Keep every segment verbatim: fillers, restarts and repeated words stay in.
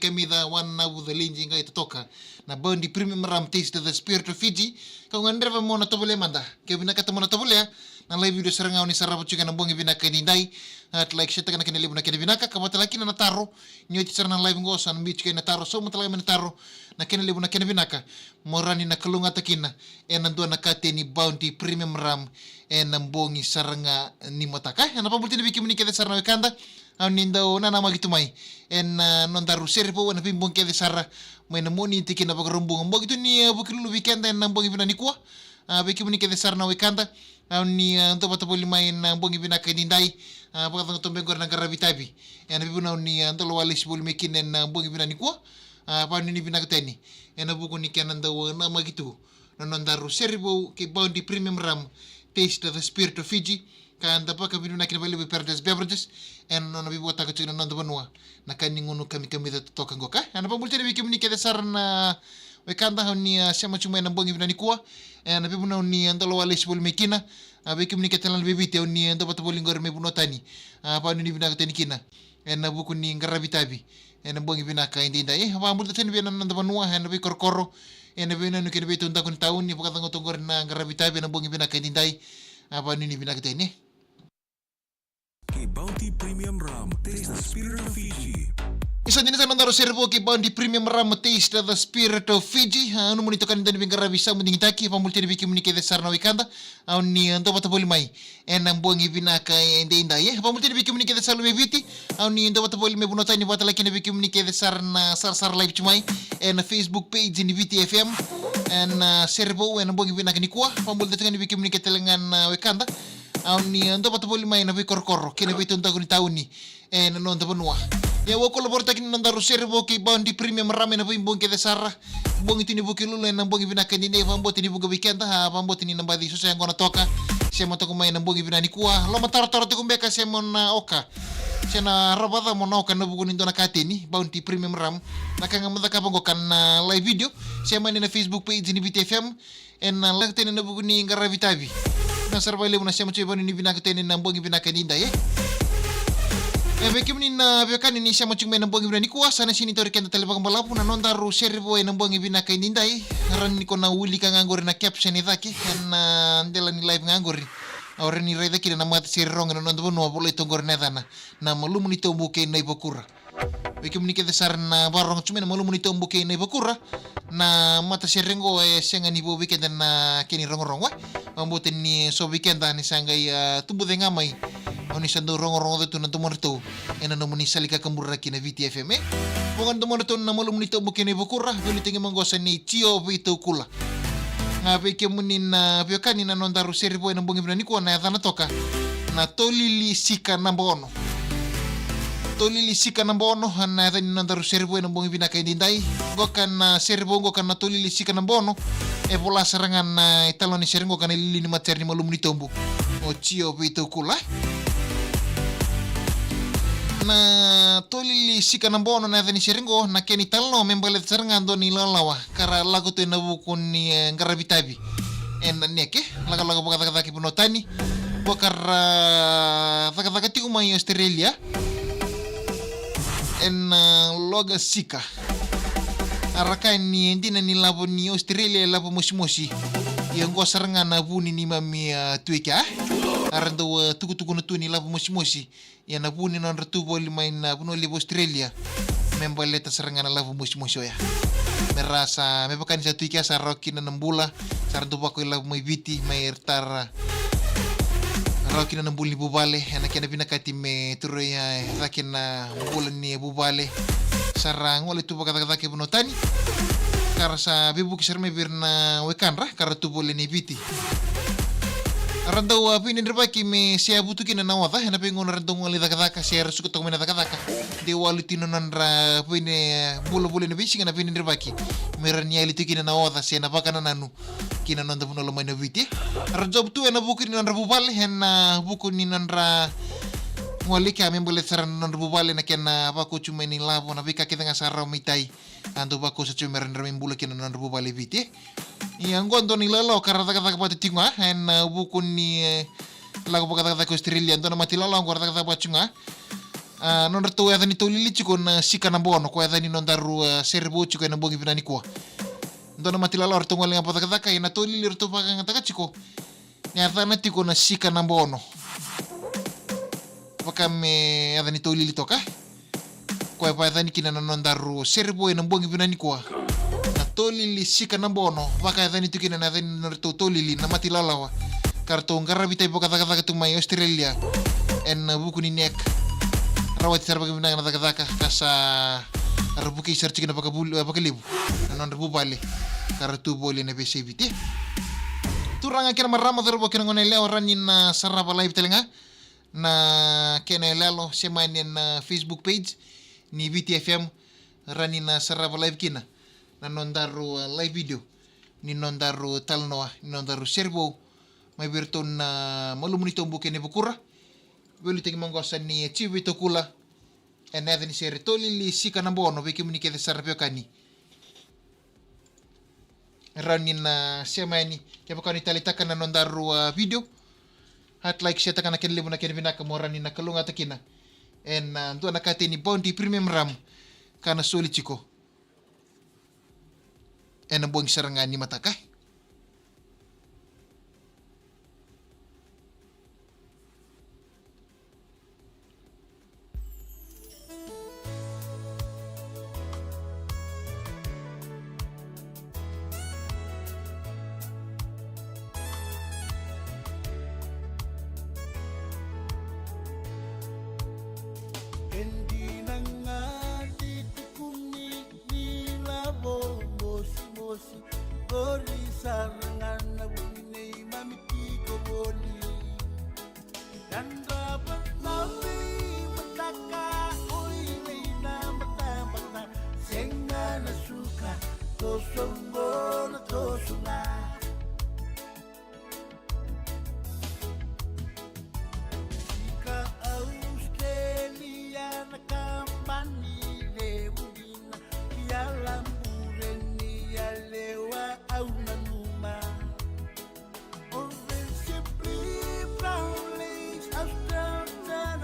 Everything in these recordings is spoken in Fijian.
Kamica, Wan Navu, Caligi, qai totoka na Bounty Premium Rum, Taste the Spirit of Fiji. Kau gadreva mo na tovolea mada. Ke vinakata mo na tovolea, na live video sara ga o ni sarava tiko ena bogi vinaka edaidai. At like, share taka na kena levu na kena vinaka, ka vata kina na taro. Ni oti sara na live qo sa na biu tiko ena taro, sauma tale mai na taro, na kena levu na kena vinaka. Mo rawa ni na kalougata kina ena dua na kateni Bounty Premium Rum ena bogi sara ga ni mataka. Ena vakabulataki vei kemuni kece sara na wekada, au ni dau nanamaki tu mai ena, ah, nodaru sere vou ena veibogi kece sara mai na Moniti ki na Vakaraubuka. Bogi tu ni, ah, Vukelulu vei keda ena bogi vinaka nikua. Ah, vei kemuni kece sara na wekada, au ni, ah, dau vata voli mai ena bogi vinaka edaidai. Ah, vakacaca tu beka qori na qaravi tavi ena veivanua ni, ah, dau lawalesi voli mai kina ena bogi vinaka nikua. Ah, vakanuinui vinaka tani ena vuku ni kena dau, ah, namaki tu na nodaru sere vou kei Bounty Premium Rum, Taste the Spirit of Fiji. Ka da vakavinavinaka vakalevu vei Paradise Beverages ena nona veivuataka tiko na noda vanua na ka ni gunu kamikamica totoka qo. Ka ena vakabulataki vei kemuni kece sara na wekada, au ni, ah, sema tiko mai ena bogi vinaka nikua ena veivanua ni, ah, dau lawalesi voli mai kina. Ah, vei kemuni kece tale na veiviti, au ni, ah, dau vata voli qori mai vanua tani. Ah, vakanuinui vinaka tani kina ena vuku ni qaravi tavi ena bogi vinaka edaidai. Eh, vakabulataki tani vei na noda vanua ena veikorokoro, ena veiyanuyanu kei na veitaudaku ni tauni, vakacaca tu qori na qaravi tavi ena bogi vinaka edaidai. Ah, vakanuinui vinaka tani. Kei Bounty Premium Rum, taste the spirit of Fiji. Isa, dina sa nodaru sere vou kei Bounty Premium Rum, Taste the Spirit of Fiji. Ah, nomuni itokani dau ni veiqaravi sa mudu digitaki, vakabulataki vei kemuni kece sara na wekada, au ni, ah, dau vata voli mai ena bogi vinaka edaidai. Eh, vakabulataki vei kemuni kece sara na veiviti, au ni dau vata voli mai vanua tani, vata kina vei kemuni kece sara na sarasara live tiko mai ena Facebook page ni Viti F M. Ena, ah, sere vou ena bogi vinaka nikua, vakabulataki tale ga vei kemuni kece tale ga na wekada, au ni, ah, dau vata voli mai na veikorokoro kei na veitaudaku ni tauni ena noda vanua. Ia, au kalougata kina na nodaru sere vou kei Bounty Premium Rum ena veibogi kece sara. Bogi tu ni Vukelulu ena bogi vinaka edaidai, vakabauta ni vuqa vei keda, ah, vakabauta ni na baci soso yaqona toka. Sema toka mai ena bogi vinaka nikua, lomatarotaro tiko beka se mo na oka, se na rawa vata mo na oka ena vuku ni dua na kateni Bounty Premium Rum. Na ka ga mo cakava qo, ka na live video, sema yani ena Facebook page ni Viti F M. Ena, ah, lako tani ena vuku ni qaravi tavi. Na sara vakalevu na sema tiko mai, vakanuinui vinaka tani ena bogi vinaka edaidai, eh. E, vei kemuni na veiwekani ni sema tiko mai ena bogi vinaka nikua, sa na sega ni tauri keda tale vakabalavu na nodaru sere vou ena bogi vinaka edaidai. Rawa ni ko na wilika ga qori na caption e cake ena, ah, dela ni live ga qori. Au rawa ni raica kina na matasere rogo ena noda vanua, volai tu qori na yacana na Malumu ni Tobu kei Naivakura. Vei kemuni kece sara na vakarorogo tiko mai na Malumu ni Tobu kei Naivakura, na matasere qo e sega ni vou vei keda na kena irogorogo, eh. Vakabauta ni so vei keda ni sa qai, ah, tubu cake ga mai, o ni sa dau rogorogo tu na domodratou ena nomuni sala ni kakaburaki na Viti F M, eh. Vuqa na domodratou na Malumu ni Tobu kei Naivakura, veiliutaki mai qo sa nei Tio Veitukula. Ah, vei kemuni na veiwekani, na nodaru sere vou ena bogi vinaka nikua na yacana toka na Tolili Sika Naba Ono. Tolili Sika Naba Ono na yaca ni nodaru sere vou ena bogi vinaka edaidai. Qo ka na sere vou qo ka na Tolili Sika Naba Ono, e vola sara ga na italanoa ni sere qo ka na iliuliu ni matasere ni Malumu ni Tobu, o Tio Veitukula. Na Tolili Sika Naba Ono na yaca ni sere qo, na kena italanoa me baleta sara ga dua na ilawalawa ka ra lako tu ena vuku ni, eh, qaravi tavi ena neke, lakolako vakacakacaka e vanua tani. Vaka ra cakacaka tiko mai Australia ena, ah, loga sika. A ra kaya ni dina ni lavo ni Australia e lavo mosimosi. Ia qo sara ga na vu ni neimami, ah, tu i kea. A ra dau, ah, tukutukuna tu ni lavo mosimosi. Ia na vu ni nodra tu voli mai na vanua levu Australia me baleta sara ga na lavo mosimosi oya. Me ra sa, me vaka ni sa tu i kea sa rawa kina na bula, sa ra dau vakau ilavo mai Viti, me ra tara rawa kina na bula ni vuvale, ena kena vinakati me tarai, eh, cake na bula ni vuvale. Sa ra gole tu vakacakacaka e vanua tani, ka ra sa veivuke sara mai vei ira na wekadra ka ra tu voli ena Viti. Ra dau, ah, veidredrevaki me seyavu tu kina na oca ena veigauna ra dau gole cakacaka se ra suka toka mai na cakacaka. De walu tu na nodra veine, bula voli ena veisiga na veidredrevaki me ra ni yali tu kina na oca se na vakanananu ki na noda vanua lomani o Viti. Ra job tu ena vuku ni nodra vuvale, ena vuku ni nodra gole i kea me baleta sara na nodra vuvale, na kena vakaucu mai ni lavo, na veika kece ga sa rawa mai tai. A dau vakauca tu me ra dredre me bula kina na nodra vuvale e Viti. Ia qo dua na ilawalawa ka ra cakacaka vata tiko ga ena vuku ni, eh, lako vakacakacaka e Australia. Dua na mata ilawalawa qo ra cakacaka vata tiko ga. A, nodratou yaca ni taulili tiko na Sika na Bono, ko yaca ni nodaru, a, sere vou tiko ena bogi vinaka nikua. Dua na mata ilalawa ratou gole ga vakacakacaka, ia na taulili ratou vakayagataka tiko ni yacana tiko na Sika na Bono. Vaka me yaca ni taulili toka. Koya vakayacani kina na nodaru sere vou ena bogi vinaka nikua. Na taulili Sika na Bono, vakayacani tu kina na yaca ni nodratou taulili na mata ilalawa. Ka ratou qaravi tai vakacakacaka tu mai Australia. Ena vuku ni neck. Rawati sara vakavinaka na cakacaka, ka sa ra vukei sara tiko na vakavuli, vakalevu. Na nodra vuvale. Ka ra tu voli ena veiyasai Viti. Turaga kei na marama, cauravou kei na goneyalewa, rawa ni na sarava live tale ga na kena iyaloyalo, sema yani ena Facebook page ni Viti F M, rawa ni na sarava live kina na nodaru, a, live video ni nodaru talanoa, ni nodaru sere vou mai vei iratou na malumu ni Tobu kei na Vukura. Veiliutaki maqosa ni Chief Veitakula, ena yaca ni sere taulili Sika na Bono, vei kemuni kece sara veiwekani. Rawa ni na sema yani, kevaka ni taleitaka na nodaru, a, video. Heart, like, share taka na kena levu na kena vinaka mo rawa ni na kalougata kina ena, a, dua na katei ni Bounty Premium Rum ka na soli tiko ena bogi sara ga ni mataka. E dina ga ni tukuni ni lavo mosimosi, qori sara ga na vuni neimami tiko voli. Yadrava na veimataka, o i vei na matamata, sega na suka, toso qo na toso ga. Ika Australia na kabani levu dina, ia labure ni yalewa au nanuma. Orange, Simply, Brown Lace, Australian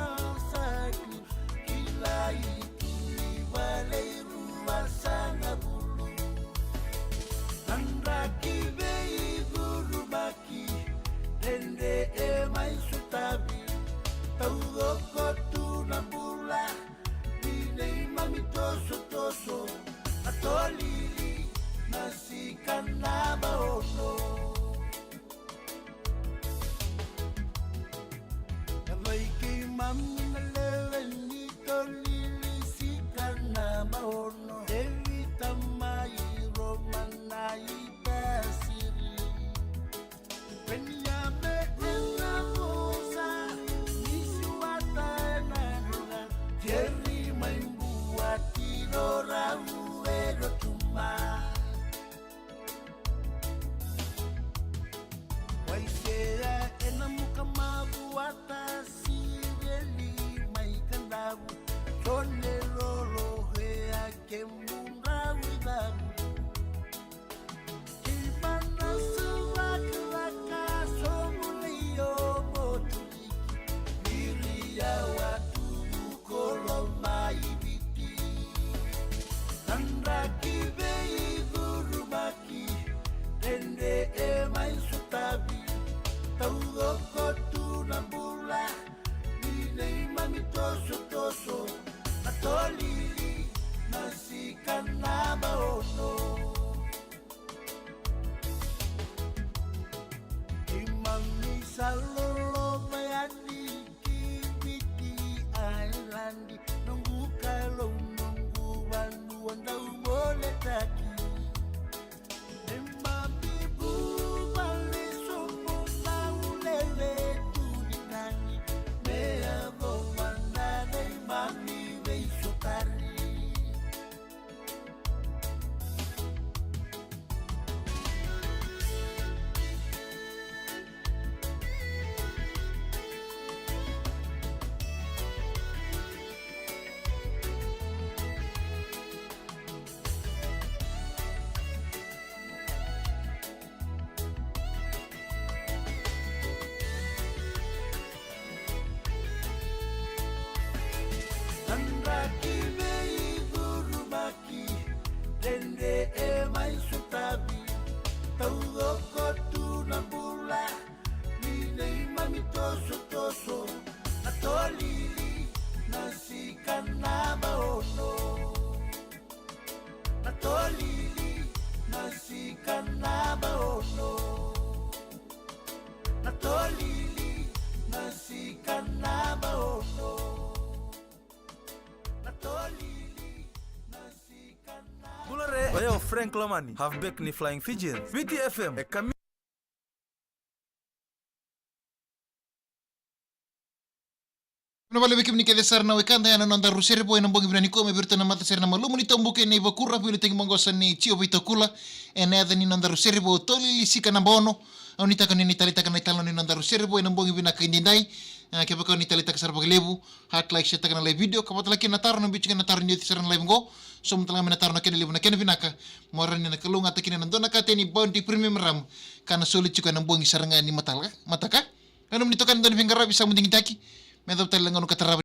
Cyclops, kilai tu ni vale ruasagavulu. Na draki veicurumaki, dredre e mai sotavi, taucoko tu na bula ni neimami tosotoso, na tolili na Sika na Bono. Yavai keimami na lewe ni tolili Sika na Bono. Tevita mai Roma na i Pesiri. Veniame ena vosa, Nisiwata ena droga, Jeri mai Buati, Rorau e Rotuma. Waisea ena muka mavuata, Sireli mai Kadavu, Sone Lolo e a ke mudrau i Davu. Kei Manasa Vakaraka, Somu Leio Voturiki, Viriau a Tuvu Kolo mai Viti. Na draki veicurumaki, dredre e mai sotavi, taucoko tu na bula ni neimami tosotoso, na tolili na Sika na Bono. Keimami sa loloma yani ki Viti Island, noqu Kalou, noqu vanua dau volitaki. Neimami vuvale sobu dau lewe tu ni tagi, me yacova na neimami veisotari. Ki veicurumaki, dredre e mai sotavi, taucoko tu na bula, ni neimami tosotoso, na tolili, na sika naba ono. Na tolili, na sika naba ono. Na tolili, na sika naba ono. Na tolili, na sika naba. Bula re, o yau Frank Lomani, halfback ni Flying Fijians. Viti F M, e kami. Na vale vei kemuni kece sara na wekada, ya na noda rusere vo ena bogi vinaka nikua, me vei iratou na matasere na malumu ni Tabuke, na iVakura, veiliutaki maqosa nei Jio Veitakula. Ena yaca ni noda rusere vo, tolili, sika naba ono. Au nuitaka ni o ni taleitaka na italanoa ni noda rusere vo ena bogi vinaka edaidai. A, kevaka o ni taleitaka sara vakalevu, heart, like, share taka na live video, ka vata tale kina na taro, na biu tiko na taro ni oti sara na live qo. Sauma tale ga mai na taro, na kena levu, na kena vinaka. Mo rawa ni na kalougata kina na dua na kateni Bounty Premium Rum, ka na soli tiko ena bogi sara ga ni matala, mataka. Ena nomuni itokani Doni Veiqaravi, sa mu digitaki me yacova tale na gauna ka tarava